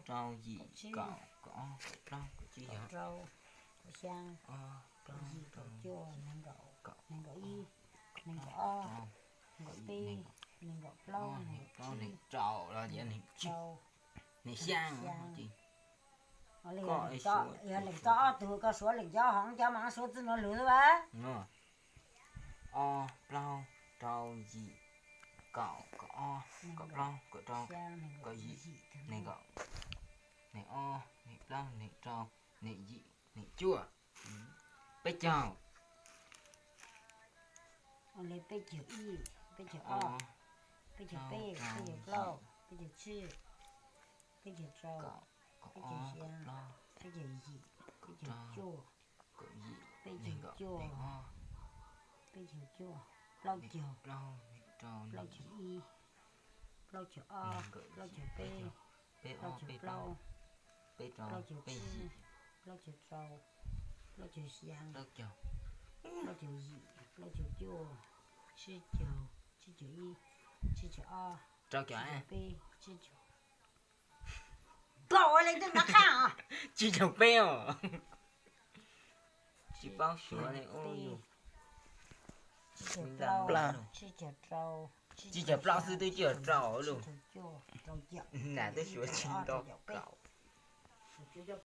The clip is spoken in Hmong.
rau, yim, kaum, kaum ob, kaum plaub, kaum tsib, yog rau, kaum xya, kaum yim, kaum cuaj, nees nkaum, nees nkaum ib, nees nkaum ob, nees nkaum peb, nees nkaum plaub, nees nkaum tsib, nees rau, nees xya. Yog leej tso ob tug koj suav leej cov hov cov mas suav txij nuav lug xwb a. Ob, plaub, rau, yim, kaum, kaum ob, kaum plaub, kaum rau, kaum yim, nees nkaum, nees ob, nees plaub, nees rau, nees yim, nees cuaj, peb caug. Peb caug ib, peb caug ob, peb caug peb, peb caug plaub, peb caug tsib, peb caug rau, peb caug xya, peb caug yim, peb caug cuaj, peb caug cuaj, peb caug cuaj, plaub caug, plaub caug ib, plaub caug ob, plaub caug peb, plaub caug plaub, plaub caug tsib, plaub caug rau, plaub caug xya, plaub caug yim, plaub caug cuaj, tsib caug, tsib caug ib, tsib caug ob, rau caum, peb, tsib caug, plaub ua leej twg nov qab. Tsib caug peb os. Tsis paub suav li ub yug. Tsib caug plaub, tsib caug rau, tsib caug plaub xwb twb tsib caug rau lawm. Nam twb suav tsis nto kaum.